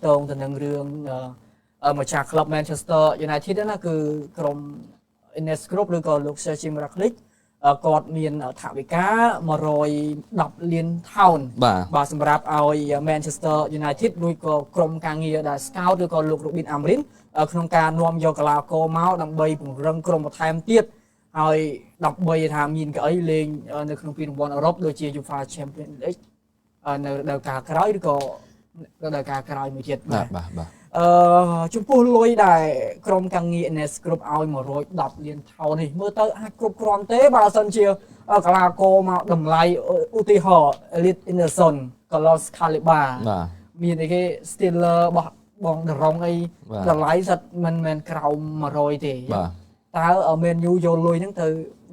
ទងទៅនឹងរឿងម្ចាស់ក្លឹប Manchester United ណាគឺក្រុម Ines Group ឬក៏លោក Sir Jim Ratcliffe គាត់មានថវិកា110លានថោនបាទសម្រាប់ឲ្យ Manchester United ឬក៏ក្រុមការងារដែល scout ឬក៏លោក Ruben Amorim ក្នុងការនាំយកកីឡាករមកដើម្បីពង្រឹងក្រុមបន្ថែមទៀតហើយដើម្បីថាមានកៅអីលេងនៅក្នុងពានរង្វាន់អឺរ៉ុបដូចជា UEFA Champions League នៅរដូវកាលក្រោយឬក៏រដូវកាលក្រោយមួយទៀត។ បាទបាទបាទ ចំពោះលុយដែលក្រុមការងារ NS គ្រប់ឲ្យ110លានថោនេះមើលទៅអាចគ្រប់គ្រាន់ទេបើសិនជាកីឡាករមកតម្លៃឧទាហរណ៍ Elliot Anderson, Carlos Baleba មានអីគេ Stiller របស់បងដរងអីតម្លៃសិតមិនមែនក្រោម100ទេតើ Man U យកលុយហ្នឹងទៅ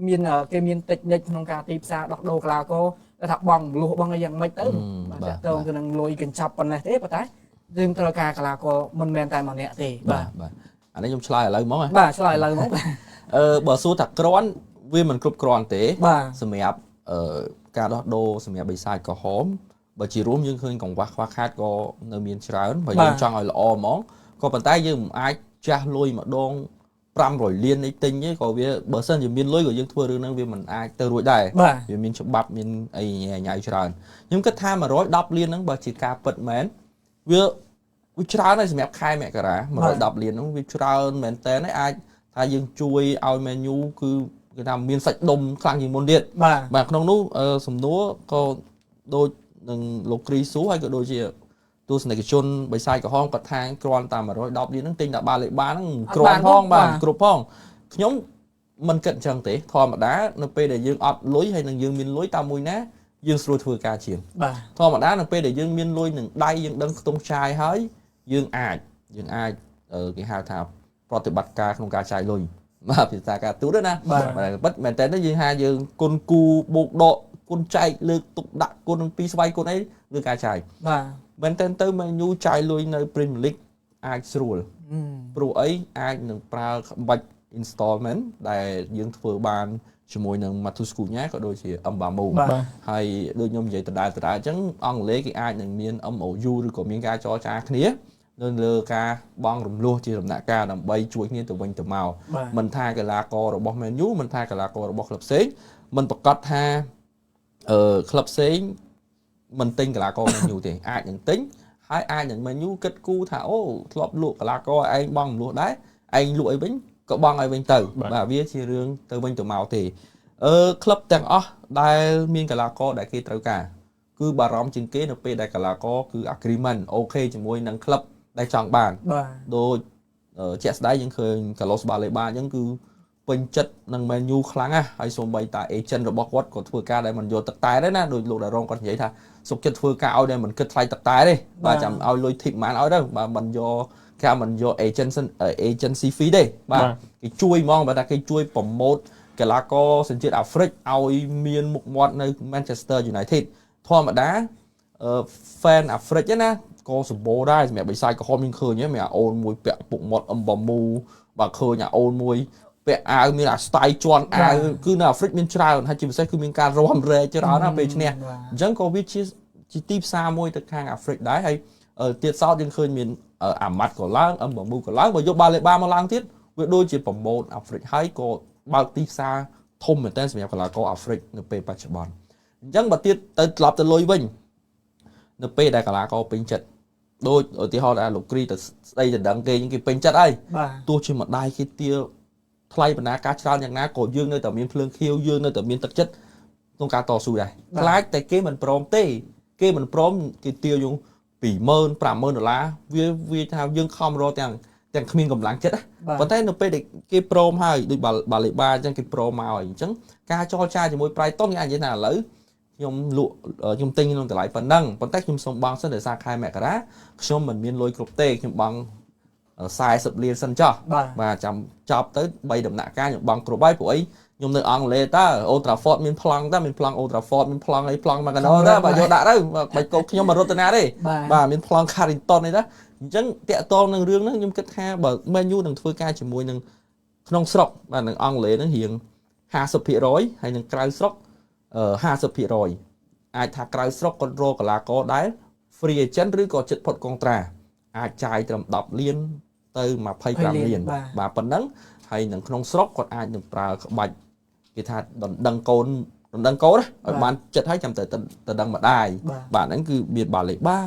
មានគេមានតិចនិចក្នុងការទីផ្សារដោះដូរកីឡាករថាបងមលុះបងអីយ៉ាងម៉េចទៅបាទតើទៅនឹងលុយកញ្ចប់ប៉ុណ្ណេះទេប៉ុន្តែយើងត្រូវការកីឡាករមិនមែនតែម្នាក់ទេ។ បាទបាទអានេះខ្ញុំឆ្លើយឥឡូវហ្មង។ បាទឆ្លើយឥឡូវហ្មងបាទ។ បើសួរថាគ្រាន់វាមិនគ្រប់គ្រាន់ទេសម្រាប់ការដោះដូរសម្រាប់បិសាចក្រហមបើជារួមយើងឃើញកង្វះខ្វះខាតក៏នៅមានច្រើនបើយើងចង់ឲ្យល្អហ្មងក៏ប៉ុន្តែយើងមិនអាចចាស់លុយម្ដង500លាននេះទិញទេក៏វាបើសិនជាមានលុយក៏យើងធ្វើរឿងហ្នឹងវាមិនអាចទៅរួចដែរវាមានច្បាប់មានអីញ៉ៃច្រើនខ្ញុំគិតថា110លានហ្នឹងបើជាការពិតមែនវាវាច្រើនហើយសម្រាប់ខែមករា110លានហ្នឹងវាច្រើនមែនតើអាចថាយើងជួយឲ្យ Man U គឺគេថាមានសាច់ដុំខ្លាំងជាងមុនទៀតបាទក្នុងនោះសំណួរក៏ដូចនឹងលោកគ្រីស៊ូហើយក៏ដូចជាទស្សនិកជនបិសាចក្រហមគាត់ថាគ្រាន់តែ110លានហ្នឹងទិញតែបាលេបាហ្នឹងគ្រាន់ផងបាទគ្រប់ផងខ្ញុំមិនគិតអញ្ចឹងទេធម្មតានៅពេលដែលយើងអត់លុយហើយនឹងយើងមានលុយតាមមួយណាយើងស្រួលធ្វើការជាងធម្មតានៅពេលដែលយើងមានលុយនឹងដៃយើងដឹងខ្ទង់ចាយហើយយើងអាចយើងអាចគេហៅថាប្រតិបត្តិការក្នុងការចាយលុយបាទភាសាការទូតណាបាទពិតមែនតើយើងថាយើងគុណគូបូកដកគុណចែកលើកទុកដាក់គុណនឹងពីរស្វ័យគុណអីលើការចាយបាទមែនតើទៅ Man U ចាយលុយនៅ Premier League អាចស្រួលព្រោះអីអាចនឹងប្រើក្បាច់ installment ដែលយើងធ្វើបានជាមួយនឹង Matheus Cunha ក៏ដូចជា Mbeumo ហើយដូចខ្ញុំនិយាយដដែលដដែលអញ្ចឹងអង់គ្លេសគេអាចនឹងមាន MOU ឬក៏មានការចរចាគ្នានៅលើការបង់រំលោះជាដំណាក់កាលដើម្បីជួយគ្នាទៅវិញទៅមកមិនថាកីឡាកររបស់ Man U មិនថាកីឡាកររបស់ក្លឹបផ្សេងមិនប្រកាសថាក្លឹបផ្សេងមិនទិញកីឡាករ Man U ទេអាចនឹងទិញហើយអាចនឹង Man U គិតគូរថាអូធ្លាប់លក់កីឡាករឯងបង់រំលោះដែរឯងលក់អីវិញក៏បង់ឲ្យវិញទៅបាទវាជារឿងទៅវិញទៅមកទេក្លឹបទាំងអស់ដែលមានកីឡាករដែលគេត្រូវការគឺបារម្ភជាងគេនៅពេលដែលកីឡាករគឺ agreement OK ជាមួយនឹងក្លឹបដែលចង់បានដូចជាក់ស្ដែងយើងឃើញ Carlos Baleba អញ្ចឹងគឺពេញចិត្តនឹង Man U ខ្លាំងណាស់ហើយសូម្បីតា agent របស់គាត់ក៏ធ្វើការដែលមិនយកទឹកតែដែរណាដោយលោកតារងគាត់និយាយថាសុខចិត្តធ្វើការឲ្យដែលមិនគិតថ្លៃទឹកតែទេបាទចាំឲ្យលុយ tip ប៉ុន្មានឲ្យទៅបាទមិនយកគេមិនយក agency fee ទេបាទគេជួយហ្មងបាទថាគេជួយ promote កីឡាករសញ្ជាតិអាហ្វ្រិកឲ្យមានមុខមាត់នៅ Manchester United ធម្មតា fan អាហ្វ្រិកណាក៏សម្បូរដែរសម្រាប់បិសាចក្រហមយើងឃើញមានអាអូនមួយពាក់ពុកមាត់Mbeumo បាទឃើញអាអូនមួយពាក់អាវមានអា style ជន់អាវគឺនៅអាហ្វ្រិកមានច្រើនហើយជាពិសេសគឺមានការរាំរែកច្រើនណាពេលឈ្នះអញ្ចឹងក៏វាជាជាទីផ្សារមួយទៅខាងអាហ្វ្រិកដែរហើយទៀតសោតយើងឃើញមានអាម៉ាត់ក៏ឡើង Mbeumo ក៏ឡើងបើយកបាលេបាមកឡើងទៀតវាដូចជាpromote អាហ្វ្រិកហើយក៏បើកទីផ្សារធំមែនទែនសម្រាប់កីឡាករអាហ្វ្រិកនៅពេលបច្ចុប្បន្នអញ្ចឹងបើទៀតទៅត្រឡប់ទៅលុយវិញនៅពេលដែលកីឡាករពេញចិត្តដូចឧទាហរណ៍ថាលោកគ្រីទៅស្ដីទៅដឹងគេគេពេញចិត្តហើយទោះជាម្ដាយគេទាថ្លៃបណ្ណាការច្រើនយ៉ាងណាក៏យើងនៅតែមានភ្លើងខៀវយើងនៅតែមានទឹកចិត្តក្នុងការតស៊ូដែរខ្លាចតែគេមិនព្រមទេគេមិនព្រមគេទាយើង20000 50000ដុល្លារវាវាថាយើងខំរកទាំងទាំងគ្មានកម្លាំងចិត្តប៉ុន្តែនៅពេលដែលគេព្រមហើយដូចបាលេបាអញ្ចឹងគេព្រមមកហើយអញ្ចឹងការចរចាជាមួយប្រៃតុនគេអាចនិយាយថាឥឡូវខ្ញុំលក់ខ្ញុំទិញក្នុងតម្លៃប៉ុណ្ណឹងប៉ុន្តែខ្ញុំសូមបង់សិនដោយសារខែមករាខ្ញុំមិនមានលុយគ្រប់ទេខ្ញុំបង់40លានសិនចុះបាទចាំចប់ទៅ3ដំណាក់កាលខ្ញុំបង់គ្រប់ហើយព្រោះអីខ្ញុំនៅអង់គ្លេសតើ Old Trafford មានប្លង់តើមានប្លង់ Old Trafford មានប្លង់អីប្លង់មកកណោតើបាទយកដាក់ទៅបាច់កោខ្ញុំមករត់ទៅណាទេបាទមានប្លង់ Carrington អីតាអញ្ចឹងតាក់ទងនឹងរឿងហ្នឹងខ្ញុំគិតថាបើ Man U នឹងធ្វើការជាមួយនឹងក្នុងស្រុកបាទនឹងអង់គ្លេសហ្នឹងរៀង50%ហើយនឹងក្រៅស្រុក50%អាចថាក្រៅស្រុកគាត់រកកីឡាករដែល free agent ឬក៏ចិត្តផុតកុងត្រា អាចចាយត្រឹម10លានទៅ25លានបាទប៉ុណ្ណឹងហើយនឹងក្នុងស្រុកគាត់អាចនឹងប្រើក្បាច់គេថាដណ្ដឹងកូនដណ្ដឹងកូនឲ្យបានចិត្តហើយចាំទៅទៅដឹងម្ដាយបាទហ្នឹងគឺមានបាលេបា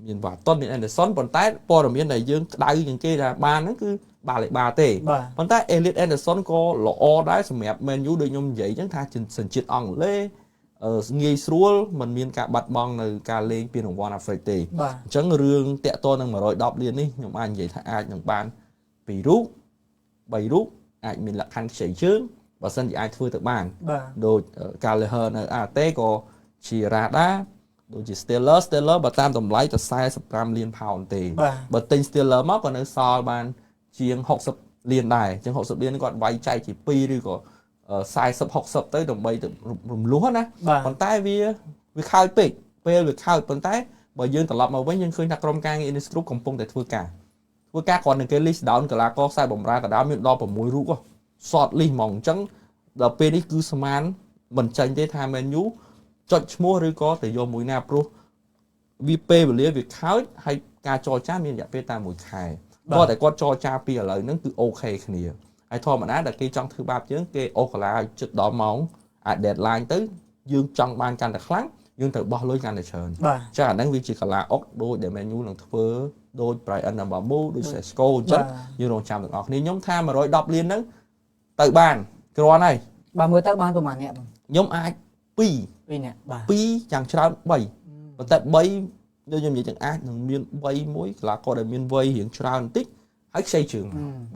មានវ៉ាតុនមាន Anderson ប៉ុន្តែព័ត៌មានដែលយើងក្តៅជាងគេថាបានហ្នឹងគឺបាលេបាទេប៉ុន្តែ Elliot Anderson ក៏ល្អដែរសម្រាប់ Man U ដូចខ្ញុំនិយាយអញ្ចឹងថាសញ្ជាតិអង់គ្លេសងាយស្រួលមិនមានការបាត់បង់នៅការលេងពានរង្វាន់អាហ្វ្រិកទេអញ្ចឹងរឿងតាក់ទងនឹង110លាននេះខ្ញុំអាចនិយាយថាអាចនឹងបាន2រូប3រូបអាចមានលក្ខខណ្ឌខ្ចីជើងបើសិនជាអាចធ្វើទៅបានដូច Gallagher នៅ AT ក៏ជា Rada ដូចជា Stiller បើតាមតម្លៃទៅ45លានផោនទេបើទិញ Stiller មកក៏នៅសល់បានជាង60លានដែរអញ្ចឹង60លានគាត់វាយចែកជា2ឬក៏40 60ទៅដើម្បីទៅរំលោះណាប៉ុន្តែវាខើចពេកពេលវាខើចប៉ុន្តែបើយើងត្រឡប់មកវិញយើងឃើញថាក្រុមការងារ Innes Group កំពុងតែធ្វើការគ្រាន់តែគេ list down កីឡាករខ្សែបម្រើកណ្ដាលមានដល់6រូប short list ហ្មងអញ្ចឹងដល់ពេលនេះគឺស្មានមិនចាញ់ទេថា Man U ចុចឈ្មោះឬក៏ទៅយកមួយណាព្រោះវាពេលវេលាវាខើចហើយការចរចាមានរយៈពេលតែ1ខែគាត់តែគាត់ចរចាពីឥឡូវហ្នឹងគឺអូខេគ្នាហើយធម្មតាដែលគេចង់ធ្វើបាបយើងគេអូកាឡាឲ្យជិតដល់ម៉ោងអាច deadline ទៅយើងចង់បានកាន់តែខ្លាំងយើងត្រូវបោះលុយកាន់តែច្រើនចាអាហ្នឹងវាជាកាឡាអុកដូចដែល Man U នឹងធ្វើដូច Brian Mbeumo ដូច Sesko អញ្ចឹងយើងរងចាំទាំងអស់គ្នាខ្ញុំថា110លានហ្នឹងទៅបានគ្រាន់ហើយបាទមើលទៅបានប្រហែលអ្នកបងខ្ញុំអាច2នាក់បាទ2យ៉ាងច្រើន3ប៉ុន្តែ3ដូចខ្ញុំនិយាយទាំងអាចនឹងមាន3មួយកីឡាករដែលមានវ័យរៀងច្រើនបន្តិចហើយខ្ចីជើង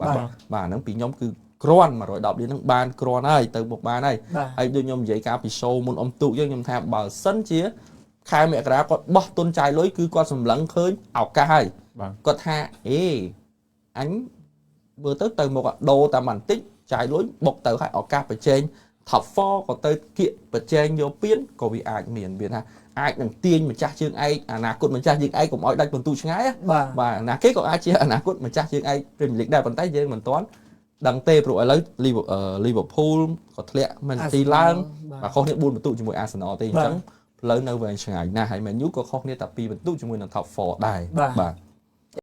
បាទបាទហ្នឹងពីខ្ញុំគឺគ្រាន់110លានហ្នឹងបានគ្រាន់ហើយទៅមុខបានហើយហើយដូចខ្ញុំនិយាយកាលពី show មុនអុំទូកយើងខ្ញុំថាបើសិនជាខែមករាគាត់បោះទុនចាយលុយគឺគាត់សម្លឹងឃើញឱកាសហើយគាត់ថាអេអញមើលទៅមុខដូរតាមបន្តិចចាយលុយបុកទៅឲ្យឱកាសប្រជែង top 4ក៏ទៅគៀកប្រជែងយកពានក៏វាអាចមានវាថាអាចនឹងទាញម្ចាស់ជើងឯកអនាគតម្ចាស់ជើងឯកកុំឲ្យដាច់បន្ទូឆ្ងាយបាទណាគេក៏អាចជាអនាគតម្ចាស់ជើងឯក Premier League ដែរប៉ុន្តែយើងមិនទាន់ដឹងទេព្រោះឥឡូវ Liverpool ក៏ធ្លាក់ Man City ឡើងបាទខុសគ្នា4បន្ទុកជាមួយ Arsenal ទេអញ្ចឹងផ្លូវនៅវែងឆ្ងាយណាស់ហើយ Man U ក៏ខុសគ្នាតែ2បន្ទុកជាមួយនឹង top 4ដែរបាទ